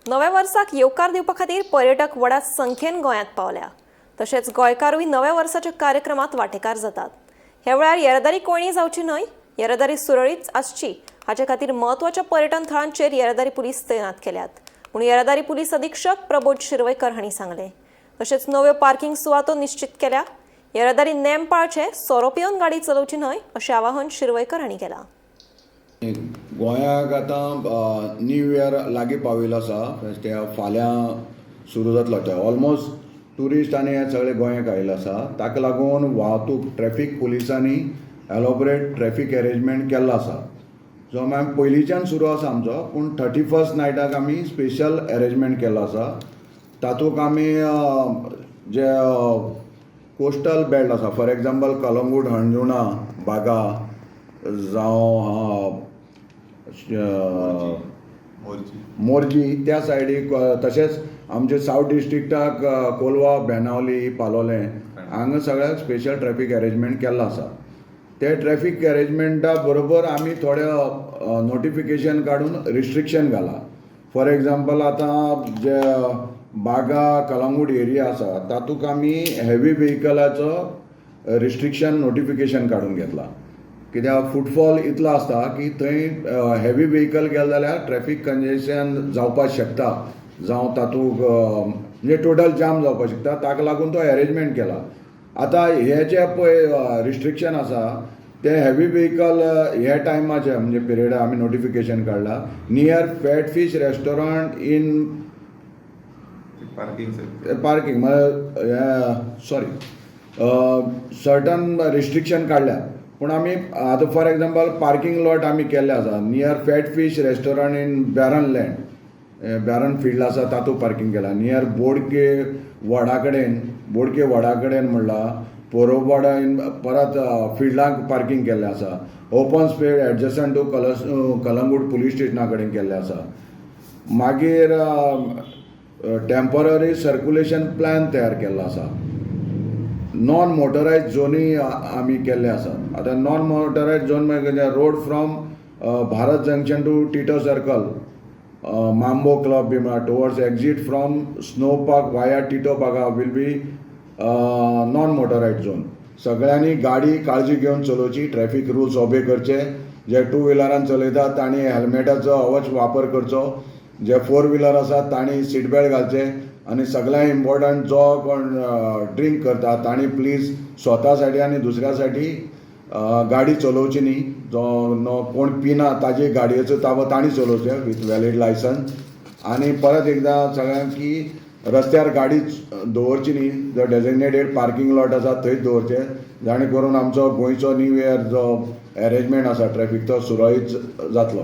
नव्या वर्साक येवकार दिवपा खातीर पर्यटक व्हडा संख्येन गोंयांत पावल्या. तशेंच गोंयकारूय नव्या वर्साच्या कार्यक्रमात वांटेकार जातात. ह्या वेळार येरादारी कोंयडी जावची न्हय, येरादारी सुरळीत आसची हाचे खातीर म्हत्वाच्या पर्यटन थळांचेर येरादारी पुलीस तैनात केल्यात म्हूण येरादारी पुलीस अधिक्षक प्रबोध शिरवयकर हांणी सांगलें. तशेंच नव्यो पार्किंग सुवातो निश्चित केल्या. येरादारी नेम पाळचे, सोरो पिवन गाडी चलोवची न्हय अशें आवाहन शिरवयकर हांणी केलां. गोंयाक आतां न्यू इयर लागीं पाविल्लो आसा. ते फाल्यां सुरू जातलो. ते ऑलमोस्ट ट्युरिस्ट आनी हे सगळे गोंयाक आयिल्ले आसा. ताका लागून वाहतूक ट्रॅफीक पुलिसांनी एलोबरेट ट्रॅफीक अरेंजमेंट केल्लो आसा, जो आमी पयलींच्यान सुरू आसा आमचो, पूण 31st नायटाक आमी स्पेशल अरेंजमेंट केल्लो आसा. तातूंत आमी जे कोस्टल बेल्ट आसा, फॉर एग्जाम्पल कलंगूट, हणजुणा, बागा जावं मोरजी त्या सायडीक, तशेंच आमचे सावथ डिस्ट्रिक्टाक कोलवा, बेनावली, पालोलें हांगा सगळ्याक स्पेशल ट्रॅफीक अरेंजमेंट केल्लो आसा. ते ट्रॅफीक अरेंजमेंटा बरोबर आमी थोडे नोटिफिकेशन काडून रिस्ट्रिक्शन घाला. फॉर एग्जाम्पल, आतां जे बागा, कलंगूट एरिया आसा, तातूंत आमी हेवी वेहिकलाचो रिस्ट्रिक्शन नोटिफिकेशन काडून घेतला, कित्याक फुटफॉल इतलो आसता की थंय हेवी वेहिकल गेले जाल्यार ट्रॅफीक कंजेशन जावपाक शकता, जावं तातूंत म्हणजे टोटल जाम जावपाक शकता. ताका लागून तो अरेंजमेंट केला. आतां हे जे पळय रिस्ट्रिक्शन आसा, ते हेवी वेहिकल ह्या टायमाचे म्हणजे पिरियडा आमी नोटिफिकेशन काडला, near Fat Fish restaurant in parking. Parking, sorry, certain restriction काडल्या. पूण आमी आतां फॉर एग्जाम्पल पार्किंग लॉट आमी केल्ले आसा near Fat Fish restaurant in barren land, barren field आसा, तातूंत पार्किंग केला. नियर बोडके वडा कडेन, बोडके वडा कडेन म्हणला पोरोबाडा इन परत फिल्डाक पार्किंग केल्लें आसा. Open space adjacent to कलस कलंगूट police स्टेशना कडेन केल्लें आसा. मागीर टेम्पररी सर्कुलेशन प्लॅन तयार केल्लो आसा. नॉन मोटरायज झोनी आमी केल्ले आसात. आतां नॉन मोटरायज झोन म्हणजे road from Bharat Junction to Tito Circle, Mambo Club बी म्हळ्यार towards exit from Snow Park via Tito Baga will be non motorised zone. सगळ्यांनी गाडी काळजी घेवन चलोवची, ट्रॅफीक रुल्स ओबे करचे. जे टू व्हिलरान चलयतात तांणी हेल्मेटाचो अवश्य वापर करचो. जे फोर व्हिलर आसात तांणी सीट बेल्ट घालचे आनी सगळ्यांत इम्पॉर्टंट, जो कोण ड्रिंक करता तांणी प्लीज स्वता साठी आनी दुसऱ्या साठी गाडी चलोवची न्ही. जो कोण पिना ताजे गाडयेचो ताबो तांणी चलोवचें विथ व्हॅलीड लायसन्स. आनी परत एकदां सगळ्यांक की रस्त्यार गाडी दवरची न्ही. जो डेजिग्नेटेड पार्किंग लॉट आसा थंयच दवरचे, जाणे करून आमचो गोंयचो न्यू इयर जो अरेंजमेंट आसा ट्रॅफीक तो सुरळीत जातलो.